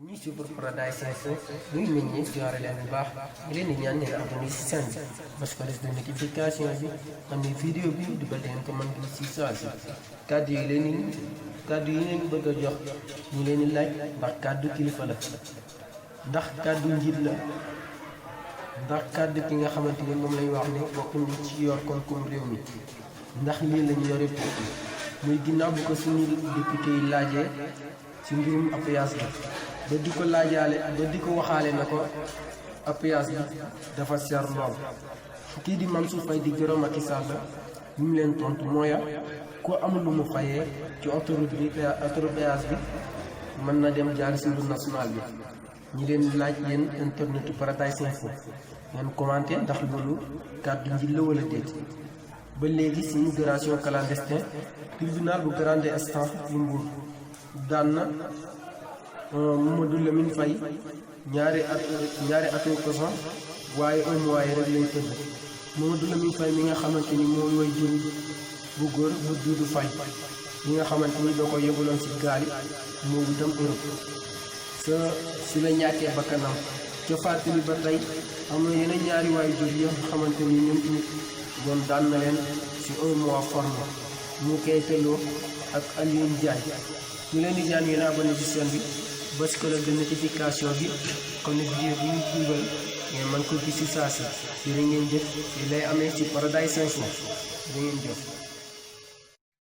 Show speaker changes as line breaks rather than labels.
ñi suivre Paradise Info nuyu nañ ñi siyaare leen bu baax di leen di ñaan ngeen abonné si chaîne bi parce que de notification bi xam ne vidéo bi dugal leen ko mën di si saa si kàddu yi leen bëgg a jox ñu leen di laaj ndax kàddu kilifa la ndax kàddu njiit la ndax kàddu ki nga xamante ni moom lañ wax ne bokk ni ci yor koom-koom réew mi ndax lii lañu yore muy ginnaaw bu ko suñu député yi laajee ci mbirum appuyage bi ba di ko laajaale ba di ko waxaale na ko appuyage bi dafa seer lool kii di Mansour Faye di gërëm Macky Sall bi mu leen tontu mooya ko amul lu mu fayee ci autoroute péage bi mën na dem jaar ci route nationale bi ñi leen laaj yéen internetu Paradise Info ngeen commenté ndax loolu kàddu njiit la wala déet. ba léegi ci immigration clandestin tribunal bu grande instance bu Mbour daan na Mamadou Lamine Faye ñaari atu kaso waaye un mois rek lay tëdd. Mamadou Lamine Faye mi nga xamante ni mooy way jur bu góor bu Doudou Faye mi nga xamante ni doo ko yóbbuloon ci gaal yi moo dem Europe si la ñàkkee bakkanam ca fàttali ba tey am na yeneen ñaari waay jur yi nga xamante ni ñoom tamit doon daan na leen ci un mois forme mu koy teloo ak Alioune Diagne ñu leen di ñaan ngeen abonné ci chaîne bi bës ko de notification bi comme ne vidéo bi ñu dugal ngeen mën ko gis ci saa si jërë ngeen jëf li lay amee ci Paradise Info da ngeen jëf